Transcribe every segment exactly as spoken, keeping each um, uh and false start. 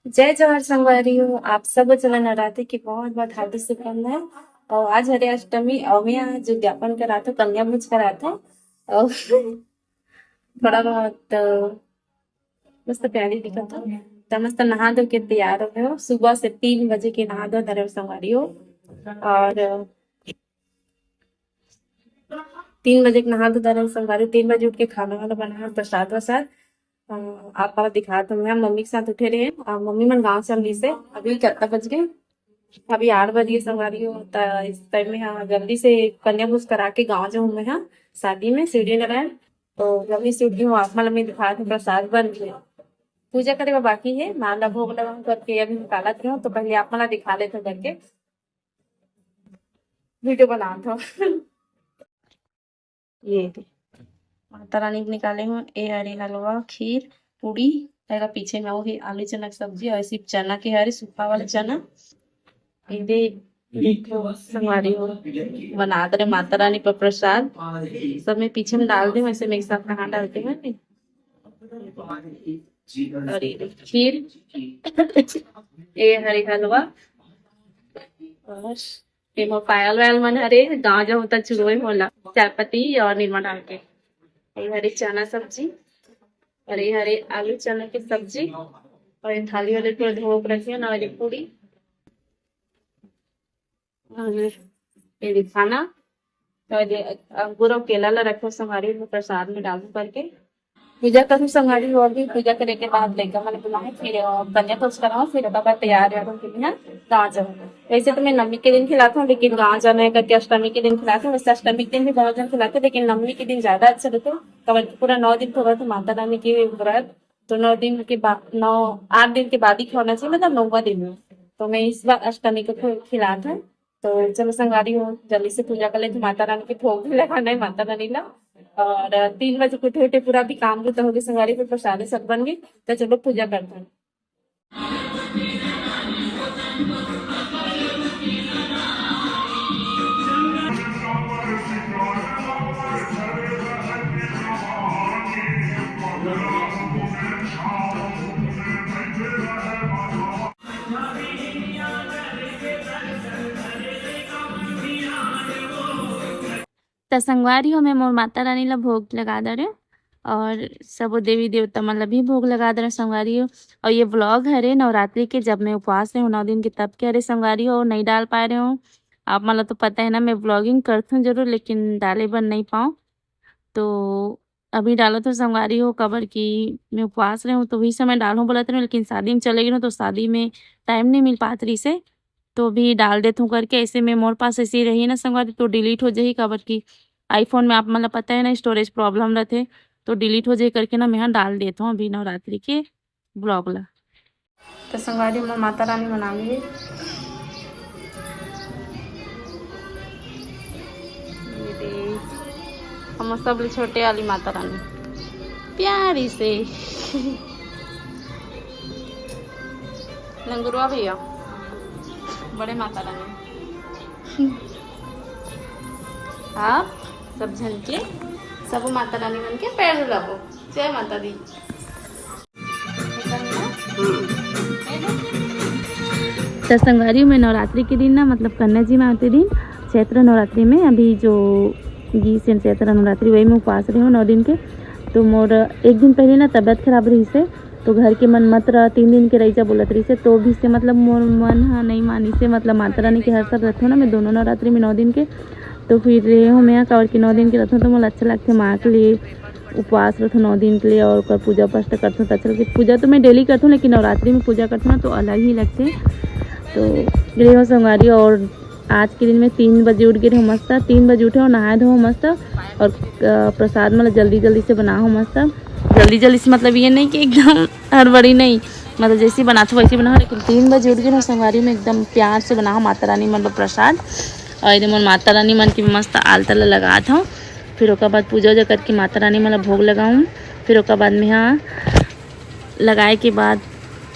जय जोहार संगवारी हो, आप सब जना नवरात्रि के बहुत बहुत हार्दिक शुभकामनाएं। और आज हरे अष्टमी और मैं आज उद्यापन करात हूँ, कन्या भोज करात हूँ। और थोड़ा बहुत, अ, मस्त प्यारी दिखत हो, तो मस्त नहा धो के तैयार हो गए हो। सुबह से तीन बजे के नहा धो धरे हो संगवारी हो। और, अ, तीन बजे के नहा धो धरे हो संगवारी, तीन बजे उठ के खाना वाना बनाए हो, प्रसाद वसाद। अ, आप वाला दिखा दो, मैं मम्मी के साथ उठे रहे। अ, मम्मी मन गाँव चल रही से, अभी कितना बज गए? अभी आठ बज गए संगवारी हो। त इस टाइम में हाँ, जल्दी से कन्या भोज करा के गाँव जाऊँ मैं, हाँ, शादी में शिवरी नारायण। तो जल्दी से उठी हूँ, आप मन ला मैं दिखा दूँ, प्रसाद बन के पूजा करे बर बाकी है, माँ ला भोग लगाऊँ करके अभी निकालत रही हूँ, तो पहले आप मन ला दिखा लेते करके वीडियो बनात हूँ। ये दे, माता रानी के निकाले हूँ। ए हरे हलवा, खीर, पूड़ी, एला पीछे में वो ही आलू चना के सब्जी और सिर्फ चना के हरे, सूखा वाला चना। ये दे, देखो संगवारी हो, बना दे रहे माता रानी पर प्रसाद। सब मैं पीछे में डाल दे, वैसे मैं एक साथ कहाँ डालते हैं। और ये खीर, ये हरे हलवा, और ये मोर पायल वायल मन हरे, गाँव जाहूँ त चुरोय मोला, चाय पत्ती और निरमा डाल के। ये हरे चना सब्जी, और ये हरे आलू चना के सब्जी, और ये थाली वाले पूरा धो के रखियो ना, और ये पूड़ी, और ये खाना, तो ये अंगूर और केला ला रखो संगवारी में प्रसाद में डालू करके। पूजा करूँ संगवारी हो, अभी पूजा करे के बाद लइका मन बुलाए, फिर, अ, कन्या भोज कराऊँ, फिर ओकर बाद तैयार व्यार होके मैं गाँव जाऊँ। वैसे तो मैं नवमी के दिन खिलाता हूँ, लेकिन गाँव जाना है करके अष्टमी के दिन खिलाते हैं। वैसे अष्टमी के दिन भी बहुत जन खिलाते हैं, लेकिन नवमी के दिन ज्यादा अच्छा रहता है। काबर कि पूरा नौ दिन होवत है माता रानी के व्रत, तो नौ दिन के बाद, नौ, आठ दिन के बाद ही खिलाना चाहिए, मतलब नौवा दिन में। तो मैं इस बार अष्टमी को खि-, खिलात हूँ। तो चलो संगवारी हो, जल्दी से पूजा कर लेते, माता रानी के भोग भी लगाना है माता रानी ला। और तीन बजे उठे उठे पूरा भी काम भी तो होगी संगवारी, फिर प्रसाद सब बन गई। तो चलो पूजा करते हैं। त संगवारी हो, मैं मोर माता रानी ला भोग लगा दे रहे हूँ और सबो देवी देवता मन ला भी भोग लगा दे रहे हूँ संगवारी हो। और ये व्लॉग हरे नवरात्रि के, जब मैं उपवास रहे हूँ नौ दिन के, तब के हरे संगवारी हो, नहीं डाल पाए रहे हूँ। आप मन ला तो पता है ना, मैं व्लॉगिंग करथूँ जरूर, लेकिन डाले बर नहीं पाऊँ। तो अभी डालत हूँ संगवारी हो, काबर कि मैं उपवास रहे हूँ, तो वही समय डालूँ बोलत रहे हूँ, लेकिन शादी में चले गए हूँ, तो शादी में टाइम नहीं मिल पात रही से। तो अभी डाल देत हूँ करके, ऐसे में मोर पास ऐसे ही रही ना संगवारी, तो डिलीट हो जाही, काबर कि आईफोन में आप मन ला पता है ना, स्टोरेज प्रॉब्लम रहते, तो डिलीट हो जाही करके ना मैं यहाँ डाल देत हूँ अभी नवरात्रि के ब्लॉग ला। तो संगवारी, हमर माता रानी मन आ गई। ये दे, हमर सबले छोटे वाली माता रानी, प्यारी से। लंगुरवा भैया, बड़े माता रानी। आप सब झन के, सब माता रानी मन के पैर धुलाबो। जय माता दी। तो संगवारी, मैं नवरात्रि के दिन ना, मतलब कन्या जी में आते दिन, चैत्र नवरात्रि में, अभी जो गीस चैत्र नवरात्रि, वही में उपवास रहे हूँ नौ दिन के। तो मोर एक दिन पहले ना तबीयत खराब रही से, तो घर के मन मत रह, तीन दिन के रही जा बोलत रही से, तो भी से मतलब मोर मन हा नहीं मानी से, मतलब माता रानी के हर साल रखो ना मैं दोनों नवरात्रि में नौ दिन के, तो फिर रहे हूँ मैं, काबर के नौ दिन के रखो तो मोला अच्छा लगथे माँ के लिए उपवास रखो नौ दिन के लिए और ओकर पूजा पाठ करथो तो अच्छा लगथे। पूजा तो मैं डेली करथो, लेकिन नवरात्रि में पूजा करथो ना तो अलग ही लगथे। तो रहे हूँ संगवारी, और आज के दिन में तीन बजे उठ गए रहो मस्त, तीन बजे उठे और नहाए धो मस्त, और अ, प्रसाद मतलब जल्दी जल्दी से बना हो मस्त। जल्दी जल्दी से मतलब ये नहीं कि एकदम हड़बड़ी नहीं, मतलब जैसे ही बनाते हो वैसे ही बनाओ, लेकिन तीन बजे उठ गए रहो संगवारी में एकदम प्यार से बनाओ माता रानी मतलब प्रसाद। और ये मोर माता रानी मन के मस्त आलता ला लगात हूँ। फिर ओकर बाद पूजा उजा करके माता रानी मन ला भोग लगाऊँ। फिर ओकर बाद में हाँ लगाए के बाद,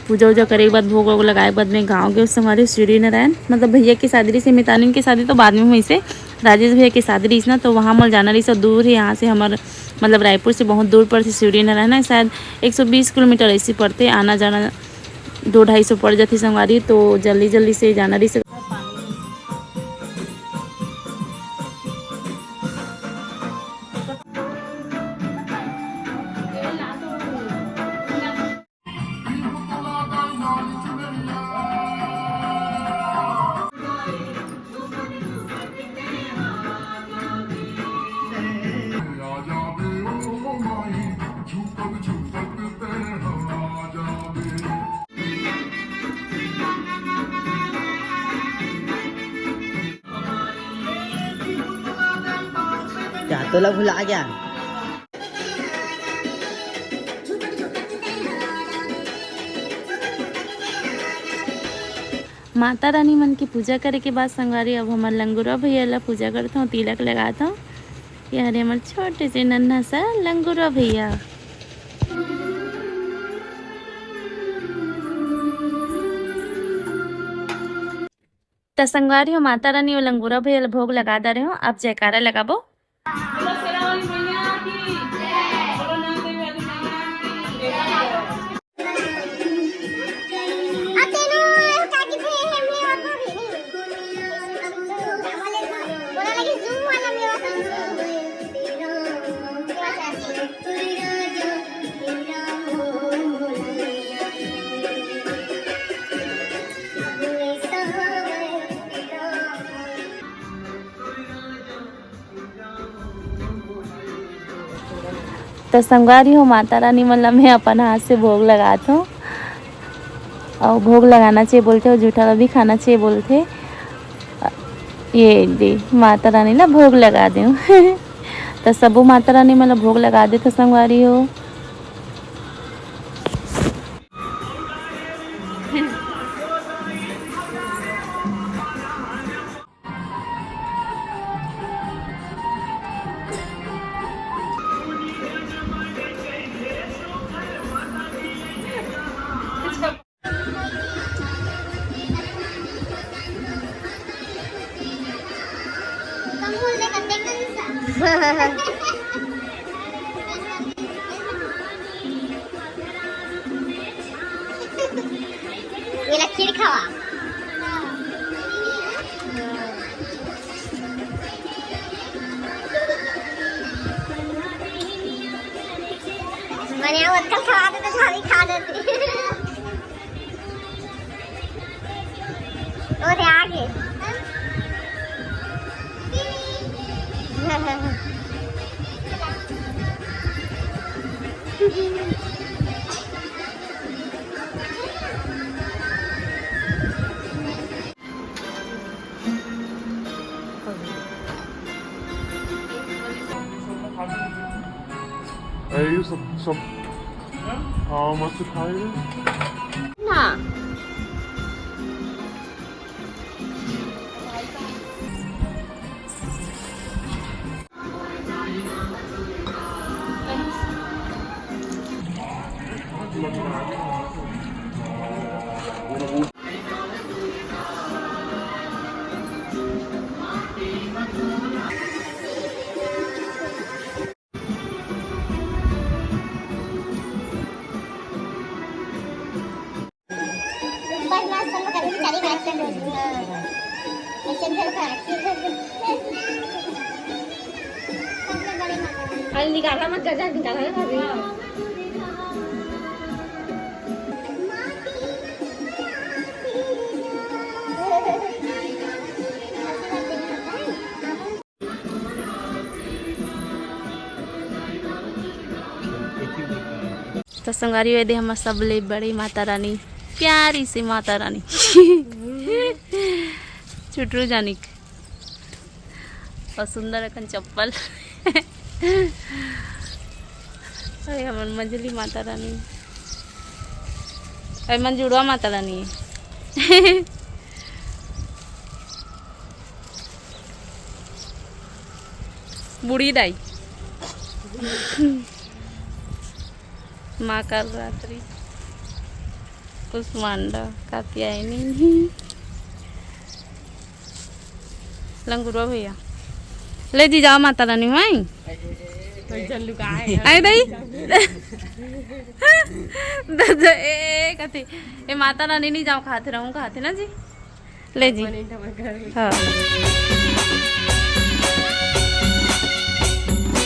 पूजा उजा करे के बाद, भोग वोग लगाए के बाद में गाँव गए संगवारी शिवरी नारायण, मतलब भैया के शादी रही से, मितानिन के शादी तो बाद में हुई से, राजेश भैया के शादी रही ना, तो वहाँ मोला जाना रही से, दूर है यहाँ से हमर, मतलब रायपुर से बहुत दूर पड़थे शिवरी नारायण ना, शायद एक सौ बीस किलोमीटर ऐसे पड़थे आना जाना। दो ढाई सौ पड़ जाथे संगवारी, तो जल्दी जल्दी से जाना रहिस। क्या तोला भुला गया? माता रानी मन के पूजा करे के बाद संगवारी, अब हमर लंगुरवा भैया ला पूजा करथों, तिलक लगाथों। ये हरे हमर छोटे से नन्हा सा लंगुरवा भैया। त संगवारी हो, माता रानी अउ लंगुरवा भैया ला भोग लगा दे रहे हो। अब जयकारा लगाबो। त संगवारी हो, माता रानी मन ला मैं अपन हाथ से भोग लगात हूँ। अउ भोग लगाना चाहिए बोलथे, अउ जूठा ला भी खाना चाहिए बोलथे। ये दे, माता रानी ला भोग लगा देव। त सबो माता रानी मन ला भोग लगा देथे संगवारी हो। ये ला खीर खावा। मने वो कल खवा दे तो झाड़ी खा देती। और आगे। अरे ये सब, सब, हाँ, मस्त खाए। ना। अरे निकाला मत, गजा निकाला है भाभी। तो संगवारी, ये दे हमर सबले बड़े माता रानी, प्यारी सी माता रानी। चुटरू जानिक अउ सुंदर अकन चप्पल। अरे हमर मंझली माता रानी, अरे मंजुड़वा माता रानी। बूढ़ी दाई। माँ कालरात्रि, कुसमांडा, कात्यायनी, लंगुरवा भैया। ले जी जाओ माता रानी माई। आई दई। ए, ए, कथी? ए, माता रानी नहीं जाओ खाते रहूं, खाते ना जी। ले जी। हाँ।